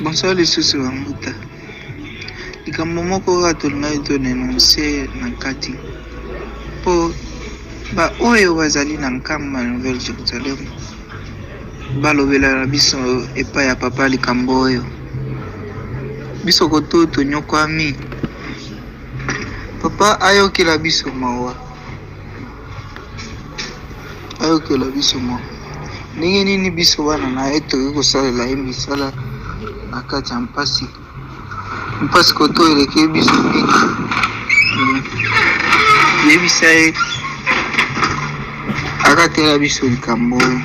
Bonsoir lisusu ba mbuta. Likambo moko kaka tolingaki to denoncer na kati po ba oyo bazali na Nkamba Nouvelle Jerusalem balobela na biso epai ya papa likambo oyo. Biso koto tonyokwami. Papa ayokela biso mawa. Ayokela biso mawa. Ndenge nini biso bana na ye tokoki kosalela ye misala na kati ya mpasi? Mpasi koto eleki biso mingi. Yebisa ye akatela biso likambo oyo.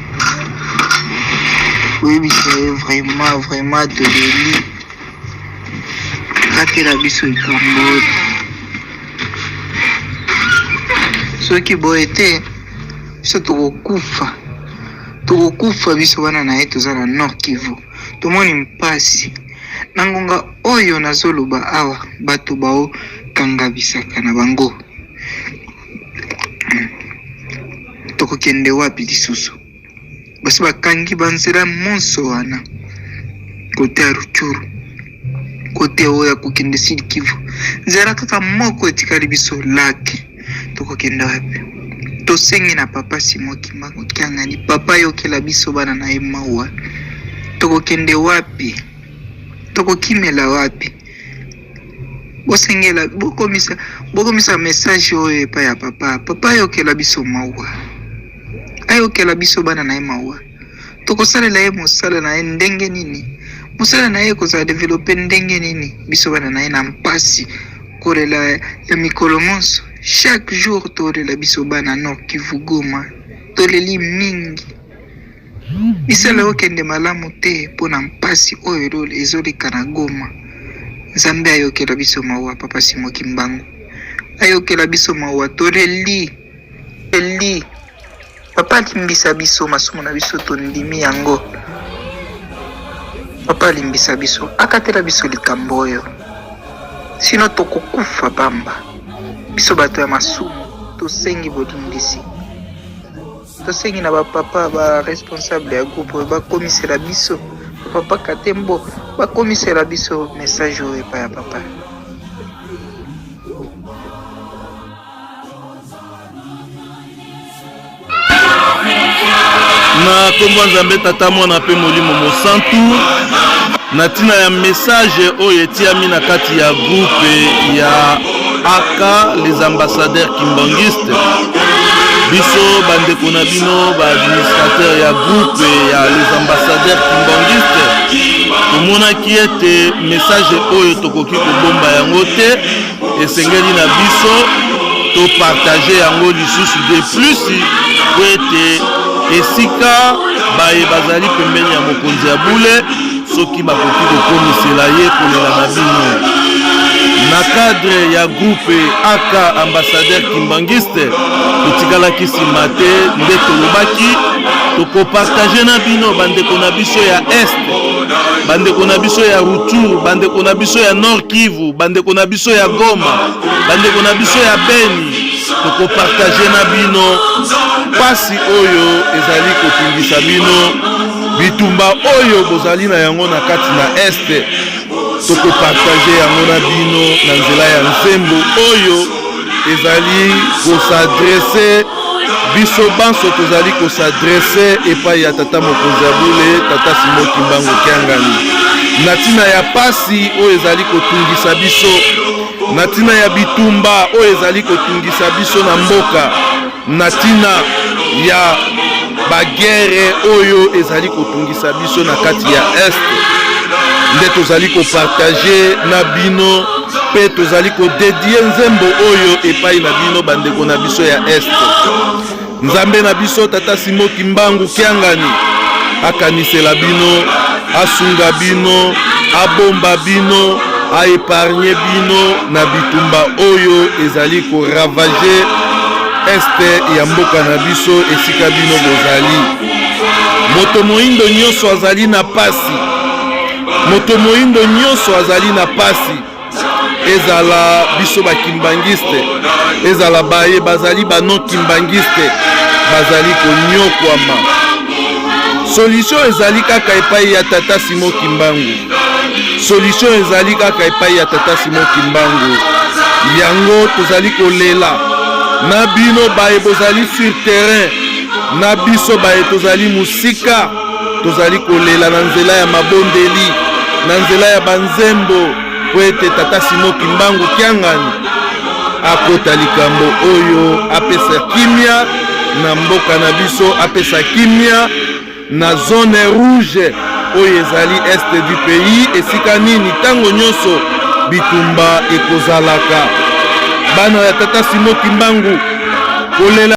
Oyebisa ye vraiment vraiment toleli. Katela biso likambo oyo. Soki boye te, biso tokokufa. Tokokufa biso bana na ye toza na Nord Kivu. Tomoni mpasi. Na ngonga oyo nazoloba awa, bato baokanga bisaka na bango. Tokokende wapi lisusu? Basi bakangi ba nzela monso wana kote ya Rutshuru, kote oyo ya kokende Sud Kivu, nzela kaka moko etikali biso lac. Tokokende wapi? Tosengi na papa Simon Kimbangu Kiangani, papa yokela biso bana na ye mawa. Tokokende wapi? Tokokimela wapi? Bosengela bokomisa bokomisa message oyo epai ya papa. Papa ayokela biso mawa. Ayokela biso bana na ye mawa. Tokosalela ye mosala na ye ndenge nini? Mosala na ye ekozala developpe ndenge nini? Biso bana na ye na mpasi kolela ya mikolo monso. Chaque jour tolela biso bana Nord Kivu Goma. Toleli mingi. Misala ekokende malamu te mpo na mpasi oyo ezoleka na Goma. Nzambe ayokela biso mawa papa Simon Kimbangu. Ayokela biso mawa toleli. Eli. Papa limbisa biso masumu na biso tondimi yango. Papa limbisa biso, akatela biso likambo oyo. Sino tokokufa pamba. Biso bato ya masumu tosengi bolimbisi. Tosengi na ba papa ba responsable ya groupe oyo bakomisela biso papa Katembo bakomisela biso message oyo epai ya papa. Na nkombo ya Nzambe Tata, Mwana mpe Molimo Mosantu, na ntina ya message oyo etiami na kati ya groupe ya AK les ambassadeurs kimbanguistes, biso bandeko na bino ba administrateurs ya groupe ya les ambassadeurs kimbanguistes tomonaki ete message oyo tokoki kobomba yango te. Esengeli na biso to partager yango lisusu de plus mpo ete esika baye bazali pembeni ya mokonzi ya bule soki bakoki kokomisela ye kolela na bino na cadre ya groupe AK ambassadeur kimbanguiste totikalaki nsima te nde tolobaki tokopartage na bino bandeko na biso ya est bandeko na biso ya Rutshuru bandeko na biso ya Nord Kivu Bandeko na biso ya Goma, bandeko na biso ya Beni, tokopartage na bino pasi oyo ezali kotungisa bino, bitumba oyo bozali na yango na kati na Est, tokopartage yango na bino na nzela ya nzembo oyo ezali kosadresse Biso banso tozali ko s'adresser epai ya Tata Mokonzi ya Bule, Tata Simon Kimbangu Kiangani, na ntina ya pasi oyo ezali kotungisa biso, na ntina ya bitumba oyo ezali kotungisa biso na mboka, na ntina ya ba guerre oyo ezali kotungisa biso na kati ya Est, nde tozali ko partager na bino mpe tozali ko dedier nzembo oyo epai na bino bandeko na biso ya Est. Nzambe na biso Tata Simo Kimbangu Kiangani akanisela bino, asunga bino, abomba bino, a epargne bino na bitumba oyo ezali ko ravager Est ya mboka na biso esika bino bozali. Moto moindo nyonso azali na pasi. Moto moindo nyonso azali na pasi, ezala biso ba kimbanguiste, ezala baye bazali ba non kimbanguiste, bazali konyokwama. Solution ezali kaka epai ya Tata Simon Kimbangu. Solution ezali kaka epai ya Tata Simon Kimbangu. Yango tozali kolela na bino baye bozali sur terrain, na biso baye tozali mosika, tozali kolela na nzela ya mabondeli, na nzela ya banzembo, mpo ete Tata Simon Kimbangu Kiangani akota likambo oyo, apesa kimia na mboka na biso, apesa kimia na zone rouge oyo ezali est du pays, esika nini ntango nyonso bitumba ekozalaka. Bana ya Tata Simon Kimbangu kolela.